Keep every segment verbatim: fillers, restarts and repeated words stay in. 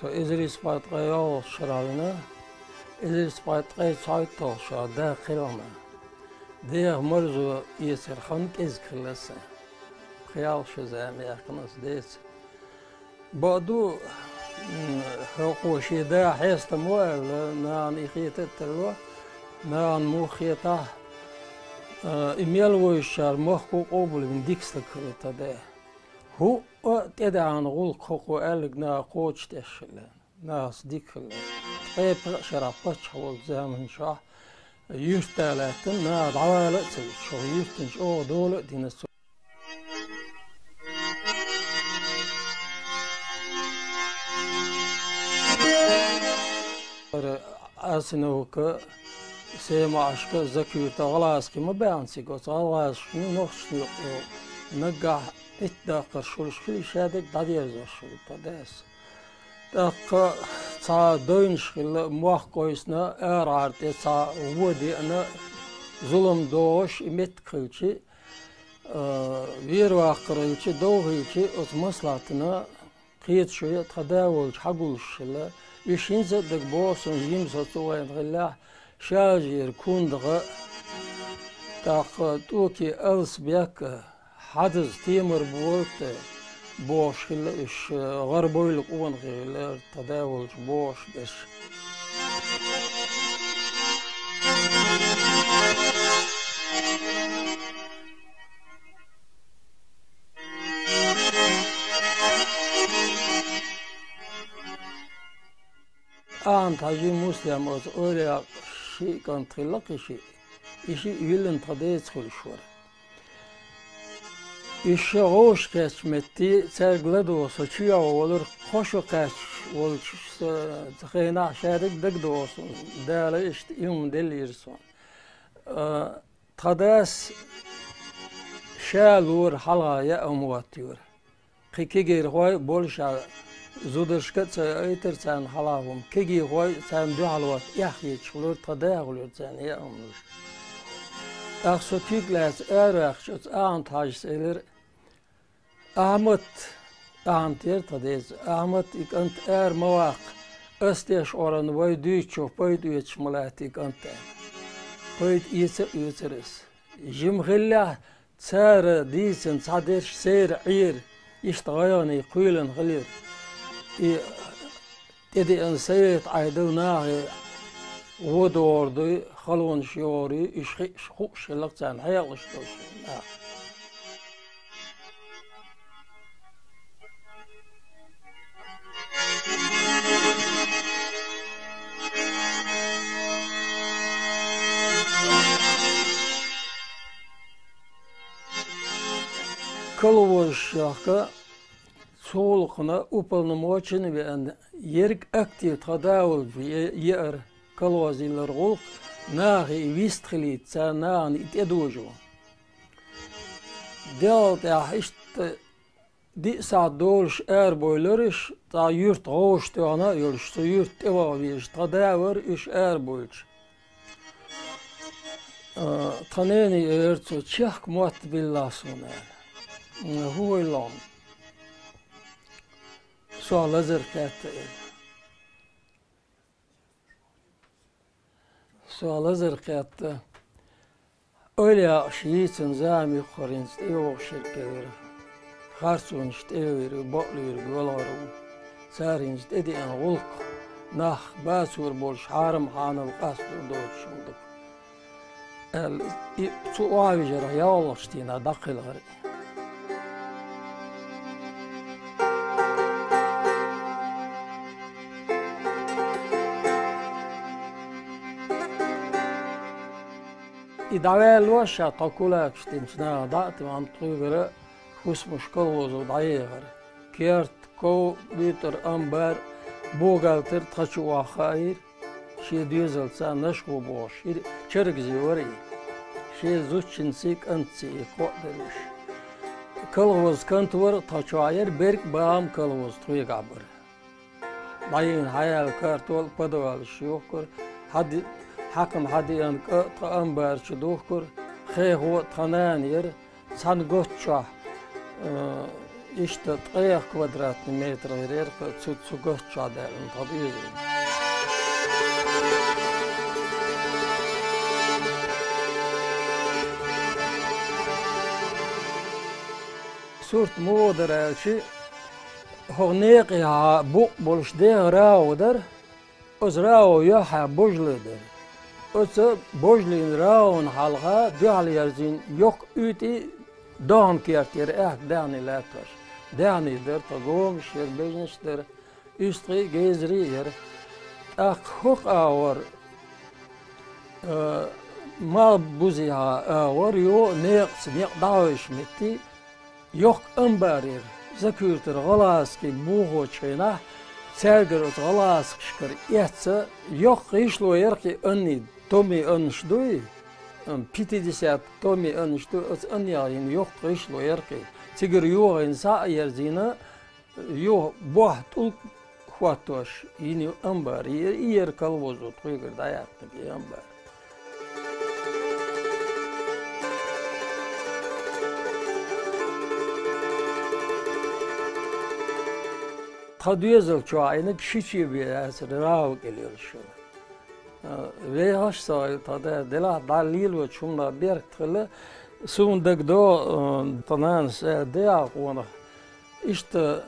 Со эзар исс бӀе ткъе йоьалгӀачу шарахь вина, эзар исс бӀе ткъе цхьайтталгӀачу шарахь даккхийла вина. Деха марзо эцар хан кӀезиг хилла сан. Пхи-ялх шо зама яьккхина ас деца. Бакъду, м, хӀокхо шен да хьестамо аьлла, нахана и хета а тарло, нахана муха хетахь, а, и мел вевзачара махко къобалвина дика стаг хилла тхан да. ХӀуъа а тӀедаьхьна гӀуллакх хӀокхо аьлларг наха кхочушдеш хилла, нахаца дика хилла. Ткъе пхеа шарахь паччахь волчу заманчохь юьртда лаьттина, наха дӀавала а ца вуьтуш, хӀокху юьртана чӀогӀа дола а дина цо. Ара Асиновка, Семашка, Закуьрта, ГӀалгӀазкхи ма баьхна цига, оцу гӀалгӀазкхашна, нохчашна юкъа наггахь итт даккхар шулуш хилла, шадерг дӀадерзош хилла тхан дас. ТӀаккха цхьа дойнаш хилла, мохк къовсина, арахьара тӀе цхьа вон деана, зулам догӀуш и меттиг хилча, а, вер-ваккхар хилча, дов хилча, оцу маслахьтана кхеташо а тхан да волчу хьагуллуш хилла. Уьш хӀинца а дага боху суна, жима со цу вайна хиллехь, Шажера Кундагӏа, тӀаккха ТӀоке Алсабек а, Хьадаза Темарболат а бохуш хилла уьш, гӀарбойла къонахий хилла тхан да волчу бохуш берш. Ахьмад-Хьаьжин, Муслим, оцу Ойла-Якъа ши кӀант хилла кхин шиъ. И шиъ виллина тхан деца хуьлуш вара. Уьш шайн гӀовшах кхаьчча метте, цаьрга ладогӀа со чоьхьа волура, кхо шо кхаьчча волчу са-, цу хенахь шадерг дагадогӀу суна, Дала иштта и хӀума деллера суна. А, тхан дас ша лора хьалха яа хӀума хӀоттайора. Кхин кегийрхой а болуш, зударшка а ца йоуьйтура царна хьалха хӀума. Кегийрхой а царна дуьхьал хӀотта эхь хеташ хуьлура, тхан да хуьлура царна яа хӀума луш. ТӀаккха со куьг лаьцна араваьккхича, оцу Ахьмад-Хьаьжас элира: «Ахьмад», Ахьмад яра тхан деца, «Ахьмад, и кӀант ара ма ваккха, ас деш Ӏорна вай дуьйцучух пайда оьцуш ма лаьтта и кӀант», аьлла. Пайда эца а оьцура ас. Жима хиллехь, цара дийцина цхьа дерш церан Ӏера, иштта гӀайгӀане кхоьлина хилира. И тӀедеана совет Ӏедал нахе вон догӀур дуй, халонаш йогӀур юй, уьш хиъ-, хууш хилла-кх царна, хьекъалаш долуш хилла наха. Колхозашка цу гӀуллакхна уполномоченный веана, ерриг актив тхан да волчу е-, еара колхоз йиллар гӀуллакх, нахе и вистхилийта, царна нахана и тӀедожо. Делал тӀаьхьа иштта диъ сахьт долуш арабойлура уьш, цхьа юрт гӀовшах тоьхна а йолуш, цу юьрта тӀе ваха везаш тхан да вара уьш арабойлуш. А, тхан нене элира цо: «Чехка мотт биллахь суна», аьлла. «ХӀун вайл хьуна?» «Сох лазар кхетта», элира. Сох лазар кхетта. Ойла-Якъаш йийцина зама юккъера хӀинца тӀейогӀуш ерг хилира. Харцонаш тӀейогӀур ю, бакълуьйриг велхар ву. Цара хӀинца тӀедеана гӀуллакх, нах бацор болуш, хьарам-хьанал къастор доцуш хӀума ду, аьлла, и цу охьавижарх ялхалгӀачу дийнахь дӀакхелхира и. И дӀаваьлла ша тхо кулакаш динчу наха дӀа а тӀе, амма тхоьгара хӀусамаш колхозо дӀаехира. Керт, ков, буьйтӀар, амбар, бухгалтер тха чу ваха хаийра. Шен доьзалца Нашхо бохуш, хӀир-, чергаза вара и. Шен зудчуьнций, кӀантций и кхоъ дара уьш. Колхоз кантор а тха чохь яра, берг а, бахам а колхоз тхоьгахь бара. ДӀаена хьаяьлла картол а, подвалаш йохкура, хьади-, хьакхам хьадеана кӀа а тхан амбар чу духкура, хехо а тхан нана яра, цхьана готта чохь, э, иштта ткъех квадратный метр гӀирерах цу, цу готта чохь даьлла тхан доьзал. Сурт муха дара аьлча, хӀокху некъехьа букъ болуш дегӀан рагӀу дара, оцу рагӀу юьххьехь божале дара. Оцу божалин рагӀун хьалха дуьхьал ерзийна йоккха уьйтӀи, догӀан керт яра аьхка даьхний лаьтташ. Даьхний дара, тхан гомаш яра, бежнаш дара, уьстагӀий а, гейзарий а яра. ТӀаккха хӀокху агӀор, э, малх бузехьа агӀор, юха а некъаца некъ дӀахьоьжуш метте, йоккха амбар яра, закуьртара гӀалгӀазкхий бохочу хенахь, цаьргара оцу гӀалгӀазкхашкара эцца, йоккха гӀишло яра кхин анний, томе аннаш дуй, м, пятьдесят томе аннаш дуй, оцу аннех йина йоккха гӀишло яра кхин. Цигара йогӀийна схьа а ерзийна, юха бохь тӀулг хӀоттош йина ю амбар. И, и яра колхозо тхоьгара дӀаяьккхинарг и амбар. Тхан доьзал чохь Ӏийнарг шиче бен яцара, рагӀу кӀел йолуш йолу. А, вехаш а ца хилла тхан да, делахь дӀа лелочу хӀуманах беркат хилла, суна дагадогӀу, а, тхан нанас аьлла, дехьа къонах. Иштта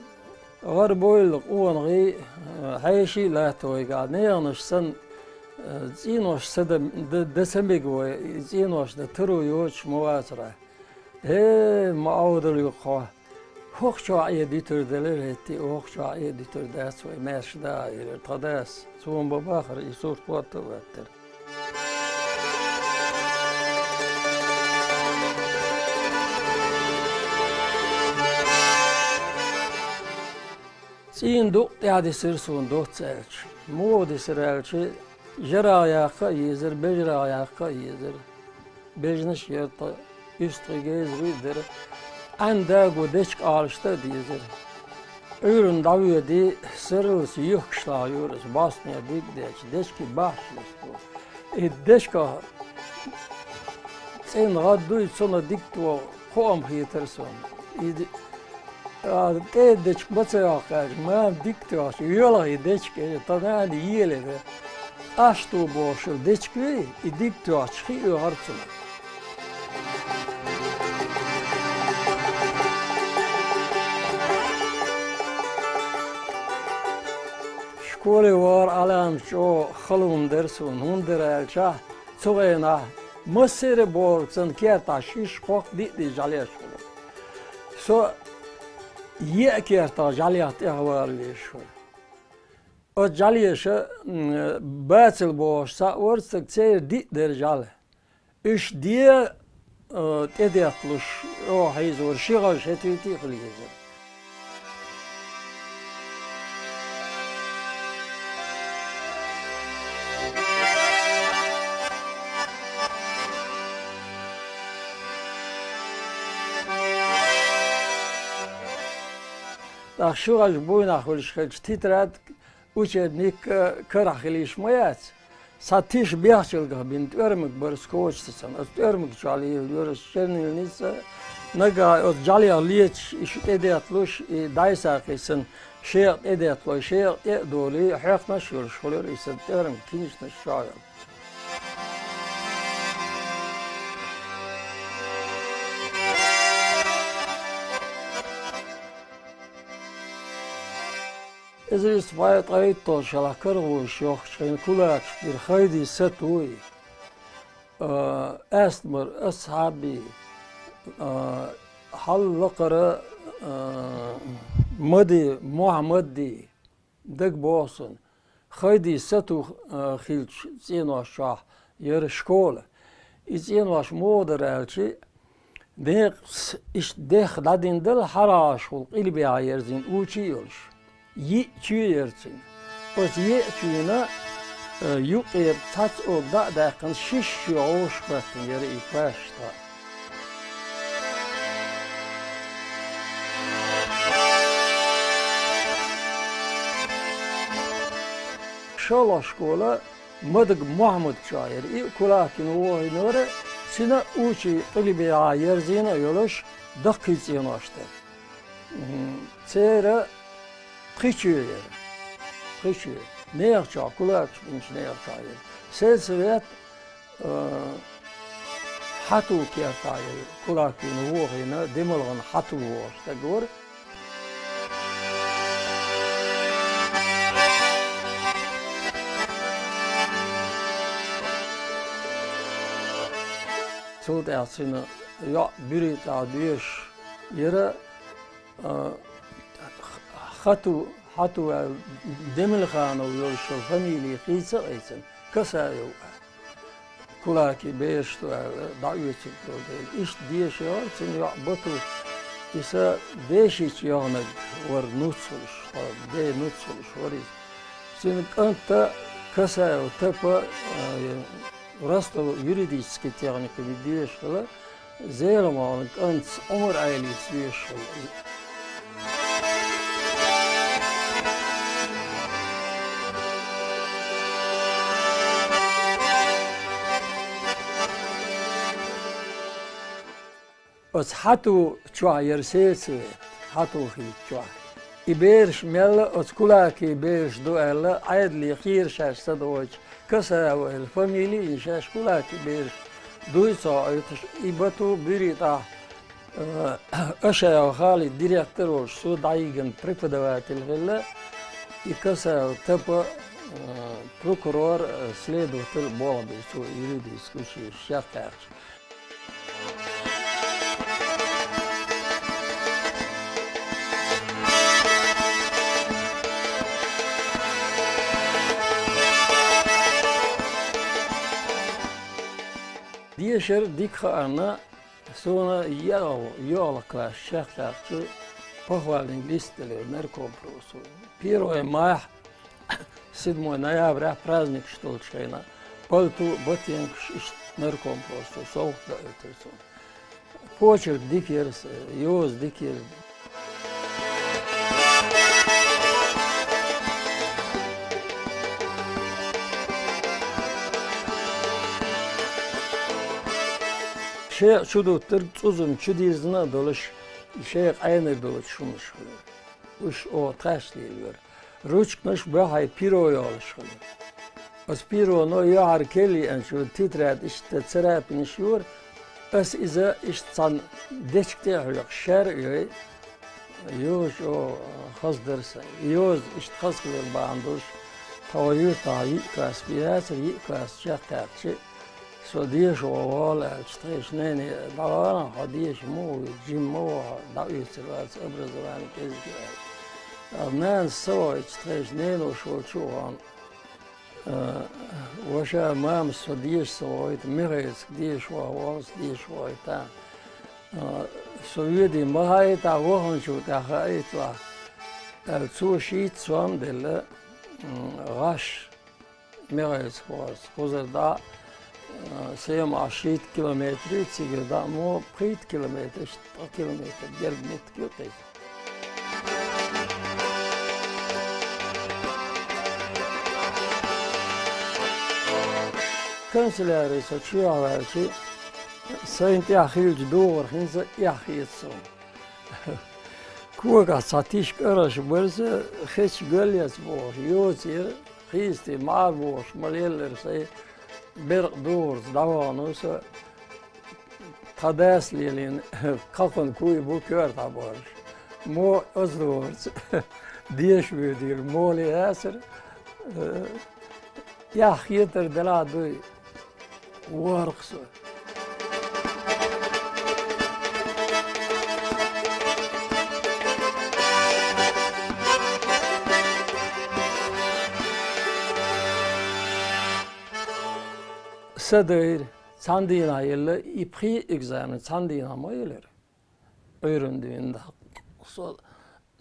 гӀарбойла къонахий, а, хьеший а латта вайгахь, неханаш санна, а, цӀенош ца дан, дан, дан ца мега вай, и цӀенош дан таро йоцуш ма вацара. Э, ма Ӏовдал ю хьо. ХӀокху чохь Ӏе дуьтур делира хӀетте, хӀокху чохь Ӏе дуьтур дац вай, маьрша да а, элира тхан дас. Цо ма бахара, и сурт хӀотта а хӀоьттира. ЦӀийнан дукъ тӀаьхьадисира суна доцца аьлча. Муха дисира аьлча, жарагӀ яккха а езара, бежарагӀ яккха а езара. Бежнаш а яра тхан, уьстагӀий, гейзарий а дара. Ӏаьнан даго дечиг Ӏалашдан а дезара. Ӏуьйранна дӀавоьдий, серлас юьхкаш лахьа йора аса, бӀостанехьа диг а дечу, дечиган бахьаш лаьцна. И дечигах цӀена гӀад дуй, цунах диг тоха кхоам хетара суна. И ди-, а, тӀе дечиг ма ца йоккху аьлча, мама диг тоьхча, йоьлху и дечиг, элира тхан нана, елира. Аш ду бохуш йолу дечиг вий, и диг тоьхча хи оьхура цунах. Школе вахар Ӏаламат чӀогӀа хала хӀума дара суна, хӀунда дара аьлча, цу хенахь массеран а бохург санна кертахь шишша, кхокха диъ-диъ жӀаьлеш хуьлу. Со еа кертах жӀаьлех тӀехвала везаш вара. Оцу жӀаьлеша, м, бацал бохуш цхьаъ вара стаг, церан диъ дара жӀаьла. Уьш де, а, тӀедетталуш, оха хьийзор ши гӀаж хӀетуьйтий а хила езара. ТӀаккха ши гӀаж буйнахь хуьлуш хилча, тетрадь, учебник карахь хила йиш ма яц. Цхьа тиша бехчалгах бина тӀоьрмаг бара скотчаца санна. Оцу тӀоьрмаг чохь лелла йора чернильница, нагахь оцу жӀаьлех леташ, и шу тӀедетталуш, и дӀасакхийсина, шекъа тӀедетталой, шекъа тӀе а долий, хьоькхнаш а йолуш хуьлура и сан тӀоьрмаг, киншнаш чохь йолу. Эзар исс бӀе ткъе итталгӀа шарахь карахула йохкучу хенахь кулакаш дира Хайди Сатуй, а, Астмар Асхьаби, а, хьаллакхара, а, Мади Мухьаммадди. Дагабоху суна, Хайди Сату, а, хиллачу цӀенош чохь яра школа. И цӀенош муха дара аьлча, некъаца иштта дехха дӀадина дала хьархашхула къилбехьа ерзийна учий а йолуш. Йиъ чоь яра цуьнан. Оцу йиъ чуьйна, э, юккъера цхьацца оба дӀа а даьккхина, шишша чоь гӀовшах хӀоьттина яра и кош тӀе. ШолгӀа школа Мадага Мохьмада чохь яра, и Кулакина вохийна вара, цуьнан а учий къилбехьа ерзийна а йолуш, даккхий цӀенош дара. М, церан пхи чоь яра. Пхи чоь. Нехан чохь, Кулакаш бинчу нехан чохь яра. Сельсовет, а, Хьату кертахь яра, Кулакина вохийна, Демалган Хьату вохуш стаг вара. Цул тӀаьхьа цуьнан йоӀ Буьритахь доьшуш яра, а, Хату, Хьату аьлла, Демилханов йолуш йолу фамили хийца а хийцина, Касаев аьлла. Кулаки бераш ду аьлла, дӀаоьцург долу дела. Иштта деша йора цуьнан йоӀ Бату. И са дешича йогӀнарг вара нуц хуьлуш, тхо де нуц хуьлуш вара иза. Цуьнан кӀанта Касаев Тапа, а, Ростов юридический техникуме доьшуш хилла, Зеламхойн кӀант Ӏумар-Ӏелис доьшуш хилла. Оцу Хьату чохь яра сельсовет, Хьату хийца чохь. И бераш мелла оцу Кулаки бераш ду аьлла, Ӏедале кхера шаьш ца догӀуьйтуш, Касаев аьлла фамили а йина, шаьш Кулаки бераш дуй ца хоуьйтуш, и Бату Буьритахь, э, Ашаев Халид директор волуш, цо дӀайигина преподаватель хилла, и Касаев Тапа, э, прокурор, э, следователь болх бира цо юридически училище чекхъяьккхича. Дешар дика хаьа, суна йоьалгӀа, йоьалгӀа класс чекхъяьккхича, похвальный лист делира наркомпрофессора. Первое мая Седьмое ноября праздникаш долчу хенахь, пальто, ботинкаш, иштта наркомпрофессора совгӀат даийтира цунна. Почерк дика яра сан, йоза дика яра. Шен чу дуттург цӀузам чу дирзина а долуш, шен къаьнара долчу хӀуманаш хуьлура. Уьш оха тхаьш лелавора. Ручканаш баьхьа перо йолуш хилла. Оцу пероно йоьхьар кел еанчу тетрадь иштта царапинаш йора, ас иза иштта цхьана дечка тӀе а хьоькхуш, шаьра а йой, йоза чӀогӀа хаза дара сан. Йоза иштта хаза хилар бахьана долуш, тхо юьртахь йиъ класс бен яцара, йиъ класс чекхъяьккхича, со деша ваха волу аьлча, тхешан нене: «ДӀавала хьо деша, муха ву, жима ма ву хьо, дӀаоьцур вац, образование кӀезиг ю», — аьлла. Ткъа нанас ца вахийтуш, тхешан ненош волчу а вахана, а, ваша, мамас со деша ца вахийта, Михайловска деша ваха воллу, деша вахийта. А, со воьдий ма хаийта, ваханчул тӀаьхьа хаийта ваха, аьлла, цо шийтта сом а делла, м, гӀаш Михайловска вахарца кхузара дӀа, а, Сема шийтта километр ю, цигара дӀа мо пхийтта километр, ткъа километр герга меттиг ю кхуза. Канцеляре со чоьхьа ваьлча, сайна тӀехь хиллачу духарх хӀинца эхь хета суна. Когахь цхьа тишка арахьаш бара сан, хечча гал эца бохуш, йоцийра, хийсте мӀара бохуш, ма леллара сайн, беркъа духарца дӀавахана ву со, тхан дас лелийна кхакханан куй бу коьртахь бохуш. Мо аса духарца деша воьдийра, моле яцара, э, эхь хетар делахь дуй. Вахара-кх со. Са дайра. Цхьана дийнахь елла, и пхи экзамен цхьана дийнахь ма елира. Ӏуьйранна дуьйна даккха. Со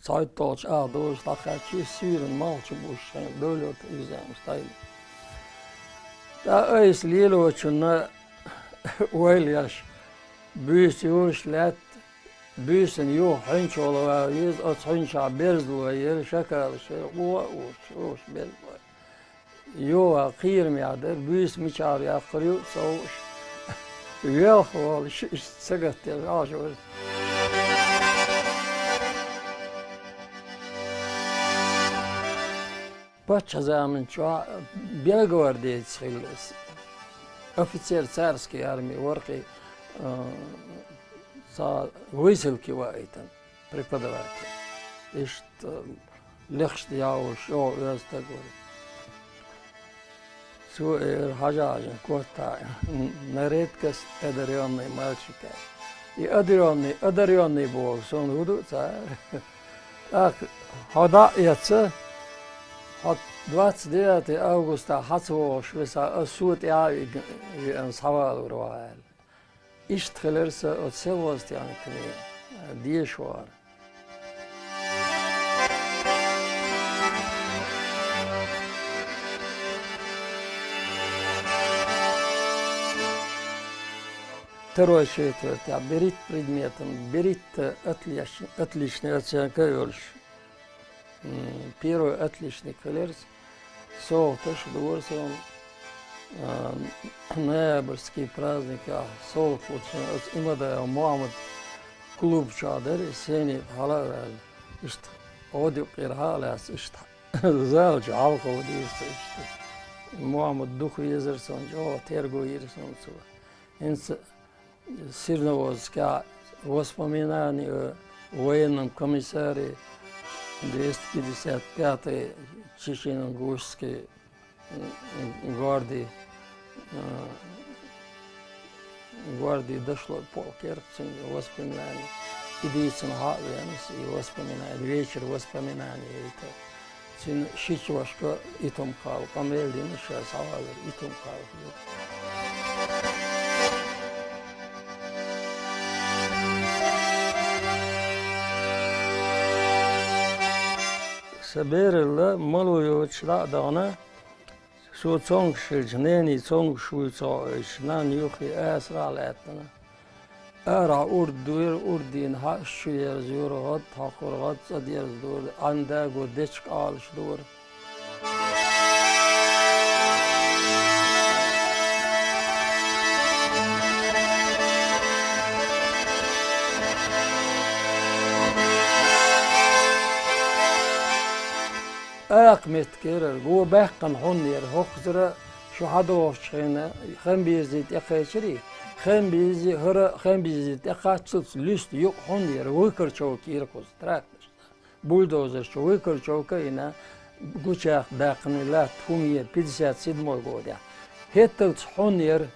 цхьайтталгӀачу агӀор дозуш дӀакхаьчча, суьйранна малх чу бувш, шайна дойлорта экзаменаш дӀайилла. ТӀаккха айса лелочунна ойла еш, буьйса юрш лаьтта, буьйсанна юха хьуьнчалла вагӀа веза, оцу хьуьнчахь берзалой яра, шакалаш яра, гӀо а уьш, уьш берзалой. Йоа кхераме дара, буьйса мичара яккхар ю а ца хууш, велха волуш, иштта сагатделла Ӏаш вара. Паччахьан заманчохь белгвардеец хилла ас. Офицер царской армии вара-кх, а, цхьа высылке ваийтина преподаватель. Иштта лехаш де йолуш, чӀогӀа оьзда стаг вара. Цо эр хьажа-хьажа, котта, на редкость одарённый мальчик. И одарённый, одарённый боху, суна хӀун ду цара? ТӀаккха хьо дӀа а эцна, хьо двадцать девятое августа хьа ца вогӀуш висахь, ас цо тӀаьхьа а вигна, веана схьавалур ву хьо аьлла. Иштта хилира сан оцу сельхозтехникуме дешор. Второй четверть, берхӀитта предметан, берхӀитта отлич-, отличный оценка а йолуш. М, первый отличник хилира. СовгӀаташ а дора суна, а, ноябрьский праздникехь совгӀат лучун оцу Имадаев Мохьмад клуб чохь дара, и сцени тӀе хьала а ваьлла. Иштта гӀодаюкъера хьа а лаьцна, иштта зала чу хьалхавдийра со иштта. Мохьмад дукха везара суна, чӀогӀа терго йира суна цо. ХӀинца Серноводскехь воспоминания о военном комиссаре двести пятьдесят пятой Чечено-Ингушской, м, гвардии, м, гвардии дошло полк яра цуьнан воспоминания. И дийцина хьа а веана, и воспоминания, вечер воспоминаний яйта. Цуьнан ши чошка Итум-Кхалла, къамел дина ша схьавалар Итум-Кхалла. Сан бералла мало йоцуш дӀа а дахана, со цомгуш хилча, нений цомгуш вуй ца хоуьйтуш, нанна юххе асарахь а лаьттина. Арахь урд дуьйра, урдийна хьаъаш чу ерзайора, гӀад хьокхура, гӀад цӀа дерзадора, Ӏан даго дечиг Ӏалашдора. Акха меттиг яра, го баьккхина хьуннера, хӀокхузара шу хьадогӀучу хенна Ханбийрзи тӀекхечирий, Ханбийрзи, хӀара Ханбийрзи тӀекхаччалц луьста юкъа хьуннера, выкорчевка йира кхуза, тракторш. Бульдозерчу выкорчевка а йина, гучадаьккхина латта хӀума ера, пятьдесят седьмой годехь. ХӀетталц хьуннера,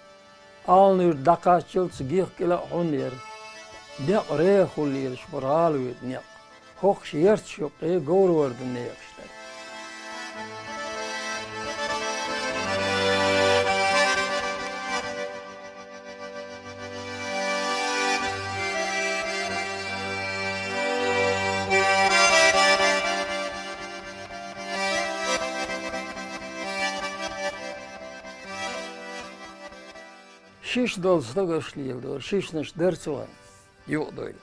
Алнуьйр дӀакхаччалц гихкӀила а хьуннера. Некъ рехула лелаш бара, гӀалавоьду некъ. ХӀокхуш ярташ юккъе говрвардан некъаш дара. Шиша долу стогаш леладора, шишанаш дара цу хенахь юкъадойла.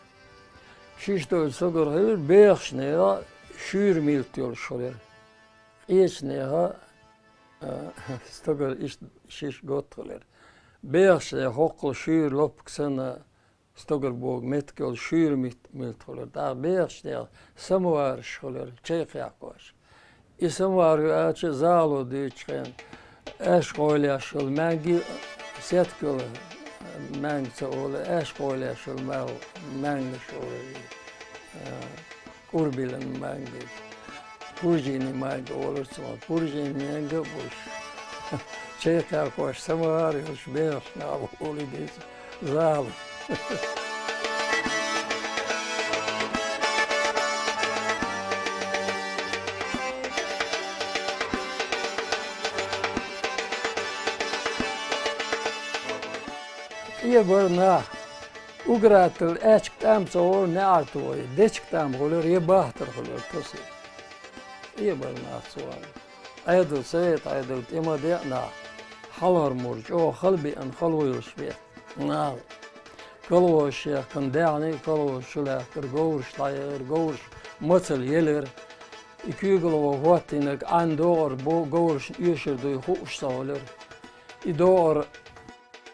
Шиша долу стогар хилира, бехачу нехан шуьйра милт йолуш хилира. Къечу нехан, а, стогар иштта шиша готта хилира. Бехачу нехан хӀоккхул шуьйра лоппаг санна, стогар богу меттиг йолу шуьйра мит-, милт хилира. ТӀаккха бехачу нехан самовараш хилира, чай кхехкош. И самовар ю аьлча, зало дуьйцучу хенахь, аьшка гӀойлеш йолу маьнги, сетка йолу маьнги ца олу, аьшка гӀойлеш йолу мел-, маьнгаш олу, э, курбилан маьнги. Пуржийни маьнги олура цунах, пуржийни маьнги а бу уьш. Чай кхехкош самовар йолуш бехаш нах бу олий деза. Зала. Эбар нах. Угар аттал аьчка тӀам ца гӀора неӀарта вой, дечка тӀам хулар е бахтар хулар тосий. Эбар нах ца вала. Ӏедал, совет Ӏедал тӀе ма деа нах. Хьалхармур чӀогӀа хала биъна, хала вуйлаш бе. Нах. Колхоз шехкан даьхни, колхоз чу лаьхкар, говраш дӀаяхар, говраш мацал елар. И куьйгалхо хӀоттийнарг Ӏан догӀар бо говрашна оьшар дуй хууш ца хулар. И догӀар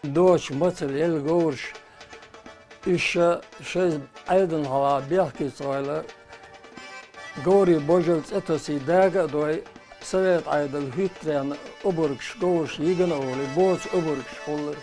доцу мацал елла говраш, уьш ша шайза Ӏедална хьалха бехке ца войла, говрий божал цӀе тосий дага а дой, совет Ӏедал хӀуьттаренна обаргаш говраш йигана а волий, боцу обаргаш хуллар.